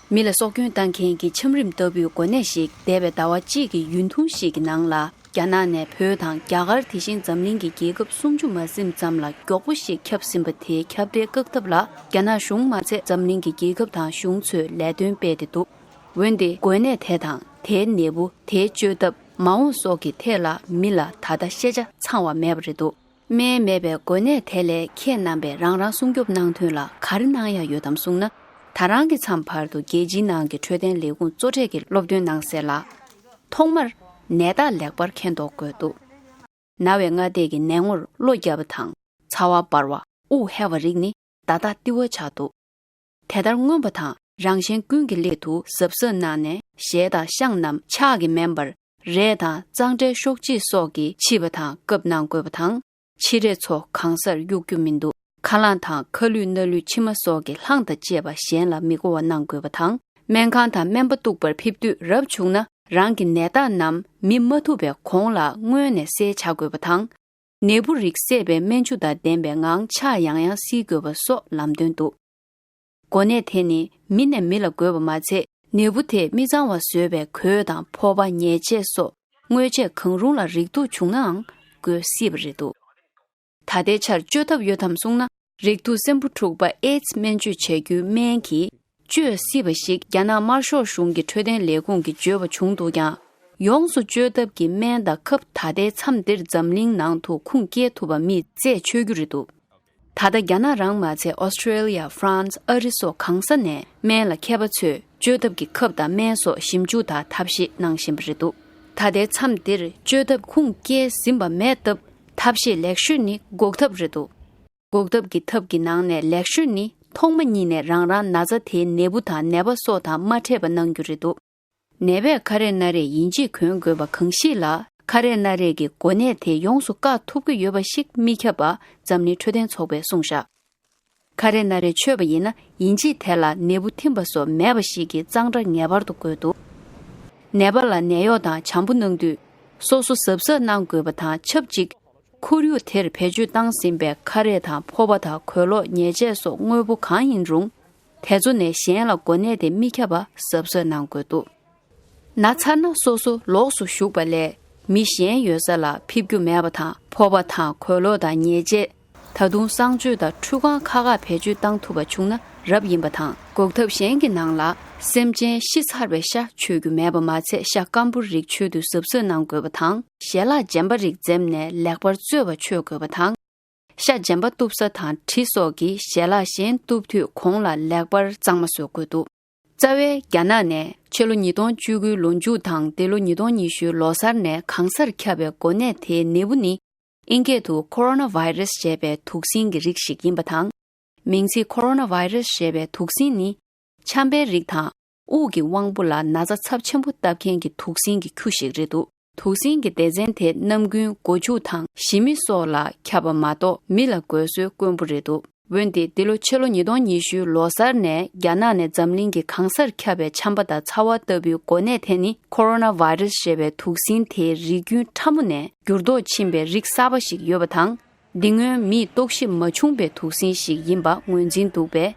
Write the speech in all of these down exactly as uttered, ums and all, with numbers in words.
མི་ལ་སྲོག་སྐྱོན་བཏང་མཁན་གྱི་ཆམ་རིམས་ལྟ་བུའི་གོ་གནས་ཤིག་འདས་པའི་ཟླ་བ་གཅིག་གི་ཡུན་ཐུང་ཞིག་གི་ནང་ལ། རྒྱ་ནག་ནས་བོད་དང་རྒྱ་གར། དེ་བཞིན་འཛམ་གླིང་གི་རྒྱལ་ཁབ་སུམ་ཅུ་མ་ཟིན་ཙམ་ལ་མགྱོགས་པོ་ཞིག་ཁྱབ་ཟིན་པ་དེའི་ཁྱབ་གདལ་བཀག་ཐབས་ལ། རྒྱ་ནག་གཞུང་མ་ཚད་འཛམ་གླིང་གི་རྒྱལ་ཁབ་དང་གཞུང་ཚོས་ལས་དོན་སྤེལ་ཏེ་འདུག་འོན་ཏེ་འགོས་ནད་དེ་དང་དེའི་ནད་འབུ། དེའི་བཅོས་ཐབས། མ་འོངས་སོགས་ཀྱི་ཐད་ལ་མི་ལ་ད་ལྟ་ཤེས་བྱ་ཚང་བ་མེད་པ་རེད་འདུག་སྨན་མེད་པའི་འགོས་ནད་དེ་ལས་ཁྱེད་རྣམ་པས་རང་རང་སྲུང་སྐྱོབ་གནང་དོན་ལ་ག་རེ་གནང་ཡ་ཡོད་དམ་གསུངས་ན། ད་རང་གི་མཚམས་བར་དུ་རྒྱལ་སྤྱིའི་ནང་གི་འཕྲོད་བསྟེན་ལས་ཁུངས་གཙོ་གྲས་ཀྱི་སློབ་སྟོན་གནང་གསལ་ལ། ཐོག་མར་ནད་རྟགས་ལེགས་པར་མཁྱེན་རྟོགས་དགོས་འདུག་ན་བའི་སྔ་ལྟས་ཀྱི་ནད་ངོར་གློ་བརྒྱབ་པ་དང་། ཚ་བ་འབར་བ། དབུགས་ཧལ་བ་རིགས་ནི་ད་ལྟ་ལྟེ་བ་ཆགས་འདུག་དེ་ལྟར་མངོན་པ་དང་རང་གཞན་ཀུན་གྱི་སླད་དུ་གཟབ་གཟབ་གནང་ནས། ཞལ་དང་ཤངས་རྣམས་ཕྱག་གིས་མནན་པར། རས་དང་གཙང་སྦྲའི་ཤོག་དཔྱེ་སོགས་ཀྱིས་ཕྱིས་པ་དང་བཀབ་གནང་དགོས་པ་དང་། མཆིལ་རས་ཚོ་གང་སར་གཡུག་རྒྱུ་མི་འདུག་ཁ་རླངས་དང་ཁ་ལུད་སྣ་ལུད་མཆི་མ་སོགས་ཀྱི་རླངས་དང་བཅས་པ་གཞན་ལ་མི་འགོ་བ་གནང་དགོས་པ་དང་། སྨན་ཁང་དང་སྨན་པ་གཏུག་པར་ཕེབས་དུས་རབ་བྱུང་ན། རང་གི་ནད་རྟགས་རྣམས་མི་མ་ཐུག་པའི་གོང་ལ་སྔོན་ནས་གསལ་བྱ་དགོས་པ་དང་། ནད་འབུ་རིགས་བསྲེས་པའི་སྨན་ཆུ་དང་ལྡན་པའི་ངང་ཕྱག་ཡང་ཡང་བསིལ་དགོས་པ་སོགས་ལམ་སྟོན་འདུག་འགོ་ནད་དེ་ནི་མི་ནས་མི་ལ་འགོས་པ་མ་ཚད། ནད་འབུ་དེས་མི་གཙང་བ་བཟོས་པའི་གོས་དང་ཕོར་པ། ཉལ་ཆས་སོགས་དངོས་ཆས་གང་རུང་ལ་རེག་ཐུག་བྱུང་ནའང་འགོས་སྲིད་པ་རེད་འདུག་ད་ལྟའི་ཆར་བཅོས་ཐབས་ཡོད་དམ་གསུངས་ན། རེག་ཐུག་སྲན་འབུ་འཁྲུགས་པ་ཨེ་ཙི་སྨན་བཅོས་བྱ་རྒྱུའི་སྨན་གྱིས་བཅོས་སྲིད་པ་ཞིག་རྒྱ་ནག་དམར་ཤོག་གཞུང་གི་འཕྲོད་བསྟེན་ལས་ཁུངས་ཀྱིས་བརྗོད་པ་བྱུང་འདུག་ཀྱང་། ཡོངས་སུ་བཅོས་ཐབས་ཀྱི་སྨན་དང་ཁབ་ད་ལྟའི་མཚམས་འདིར་འཛམ་གླིང་ནང་དུ་ཁུངས་སྐྱེལ་ཐུབ་པ་མི་རྩད་ཆོད་རྒྱུ་རེད་འདུག་ད་ལྟ་རྒྱ་ནག་རང་མ་ཚད་ཨོ་སི་ཀྲེ་ལི་ཡ། ཧྥ་རན་སི། ཨ་རི་སོགས་གང་ས་ནས་སྨན་ལ་མཁས་པ་ཚོས་བཅོས་ཐབས་ཀྱི་ཁབ་དང་སྨན་སོགས་ཞིབ་འཇུག་དང་ཐབས་ཤེས་གནང་བཞིན་པ་རེད་འདུག་ད་ལྟའི་མཚམས་འདིར་བཅོས་ཐབས་ཁུངས་སྐྱེལ་ཟིན་པ་མེད་སྟབས། ཐབས་ཤེས་ལེགས་ཤོས་ནི་འགོག་ཐབས་རེད་འདུག་འགོག་ཐབས་ཀྱི་ཐབས་ཀྱི་ནང་ནས་ལེགས་ཤོས་ནི། ཐོག་མ་ཉིད་ནས་རང་རང་ན་ཚ་དེའི་ནད་འབུ་དང་ནད་པ་སོགས་དང་མ་འཕྲད་པ་གནང་རྒྱུ་རེད་འདུག་ནད་པས་ཁ་རས་སྣ་རས་ཡིན་གཅིག་གོན་དགོས་པ་གང་ཞིག་ལ། ཁ་རས་སྣ་རས་ཀྱིས་འགོ་ནད་དེ་ཡོངས་སུ་བཀག་ཐུབ་ཀྱི་ཡོད་པ་ཞིག་མི་ཁྱབ་པ་འཛམ་གླིང་འཕྲོད་བསྟེན་ཚོགས་པས་གསུངས་བཞག་ཁ་རས་སྣ་རས་མཆོད་པ་ཡིན་ན། ཡིན་གཅིག་དེ་ལ་ནད་འབུ་ཐིམ་པ་སོགས་མེད་པ་ཞིག་གི་གཙང་སྦྲ་ངེས་པར་དུ་དགོས་འདུག་ནད་པ་ལ་ནད་གཡོག་དང་བྱམས་པོ་གནང་དུས། སོ་སོ་གཟབ་གཟབ་གནང་དགོས་པ་དང་ཆབས་ཅིག་ཁོར་ཡུག་དེར་བེད་སྤྱོད་བཏང་ཟིན་པའི་ཁ་རས་དང་ཕོར་པ་དང་གོས་ལོག་ཉལ་ཆས་སོགས་དངོས་པོ་གང་ཡིན་རུང་། དེ་ཚོ་ནས་གཞན་ལ་འགོ་ནད་དེ་མི་ཁྱབ་པ་གཟབ་གཟབ་གནང་དགོས་འདུག་ན་ཚར་ན་སོ་སོ་ལོགས་སུ་བཞུགས་པ་ལས་མི་གཞན་ཡོད་ས་ལ་ཕེབས་རྒྱུ་མེད་པ་དང་། ཕོར་པ་དང་གོས་ལོག་དང་ཉལ་ཆས། ད་དུང་གསང་སྤྱོད་དང་ཁྲུས་ཁང་ཁག་ཁག་བེད་སྤྱོད་བཏང་ཐུབ་པ་བྱུང་ན་རབ་ཡིན་པ་དང་། འགོག་ཐབས་གཞན་གྱི་ནང་ལ་སེམས་ཅན་ཤི་ཚར་བའི་ཤ་མཆོད་རྒྱུ་མེད་པ་མ་ཚད། ཤ་སྐམ་པོ་རིགས་མཆོད་དུས་གཟབ་གཟབ་གནང་དགོས་པ་དང་། ཞལ་ལག་རྗེན་པ་རིགས་འཛེམས་ནས་ལེགས་པར་བཙོས་པ་མཆོད་དགོས་པ་དང་། ཤ་རྗེན་པ་གཏུབ་ས་དང་གྲི་སོགས་ཀྱིས་ཞལ་ལག་གཞན་གཏུབ་དུས་གོང་ལ་ལེགས་པར་གཙང་མ་བཟོ་དགོས་འདུག་རྩ་བའི་རྒྱ་ནག་ནས་ཕྱི་ལོ་ཉིས་སྟོང་བཅུ་དགུའི་ལོ་མཇུག་དང་འདི་ལོ་ཉིས་སྟོང་ཉི་ཤུའི་ལོ་གསར་ནས་གང་སར་ཁྱབ་པའི་འགོ་ནད་དེའི་ནད་འབུ་ནི། ཨིན་སྐད་དུ་ཁོ་རོ་ན་བྷའི་རེས་ཞེས་པའི་དུག་སྲིན་གྱི་རིགས་ཤིག་ཡིན་པ་དང་། མིང་ཚིག་ཁོ་རོ་ན་བྷའི་རེས་ཞེས་པའི་དུག་སྲིན་ནི། ཆམ་པའི་རིགས་དང་། དབུགས་ཀྱི་དབང་པོ་ལ་ན་ཚ་ཚབས་ཆེན་པོ་བཏབ་མཁན་གྱི་དུག་སྲིན་གྱི་ཁྱུ་ཞིག་རེད་འདུག་དུག་སྲིན་གྱི་སྡེ་ཚན་དེ་ནམ་རྒྱུན་སྒོ་ཕྱུགས་དང་ཞི་མི་སོགས་ལ་ཁྱབ་པ་མ་གཏོགས་མི་ལ་འགོས་སྲོལ་དཀོན་པོ་རེད་འདུག་འོན་ཏེ་འདི་ལོ་ཕྱི་ལོ་ཉིས་སྟོང་ཉི་ཤུའི་ལོ་གསར་ནས་རྒྱ་ནག་ནས་འཛམ་གླིང་གི་གང་སར་ཁྱབ་པའི་ཆམ་པ་དང་ཚ་བ་ལྟ་བུའི་འགོ་ནད་དེ་ནི་ཁོ་རོ་ན་བྷའི་རེས་ཞེས་པའི་དུག་སྲིན་དེའི་རིགས་རྒྱུན་ཕྲ་མོ་ནས་འགྱུར་ལྡོག་ཕྱིན་པའི་རིགས་གསར་པ་ཞིག་ཡོད་པ་དང་། འདི་སྔོན་མིས་རྟོག་ཞིབ་མ་བྱུང་པའི་དུག་སྲིན་ཞིག་ཡིན་པ་ངོས་འཛིན་འདུག་པས།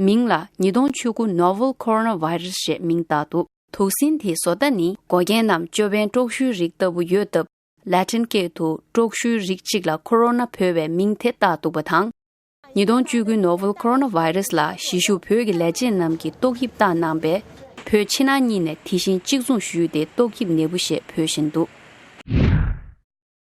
མིང་ལ་ཉིས་སྟོང་བཅུ་དགུ་Novel Coronavirus ཞེས་མིང་བཏགས་འདུག་དུག་སྲིན་དེའི་བཟོ་ལྟ་ནི་འགོག་རྐྱེན་རྣམས་ཅོ་བན་པྲོག་ཤུའི་རིགས་ལྟ་བུ་ཡོད་སྟབས། ལ་ཏིན་སྐད་དུ་པྲོག་ཤུའི་རིགས་གཅིག་ལ་ཁོ་རོ་ན་འབོད་པའི་མིང་དེ་བཏགས་འདུག་པ་དང་། ཉིས་སྟོང་བཅུ་དགུ་Novel Coronavirus ལ་གཞིས་བཞུགས་བོད་ཀྱི་ལས་བྱེད་རྣམས་ཀྱིས་ཏོག་དབྱིབས་བཏགས་གནང་པས། བོད་ཕྱི་ནང་གཉིས་ནས་དེ་བཞིན་གཅིག་མཚུངས་ཞུས་ཏེ་ཏོག་དབྱིབས་ནད་འབུ་ཞེས་འབོད་བཞིན་འདུག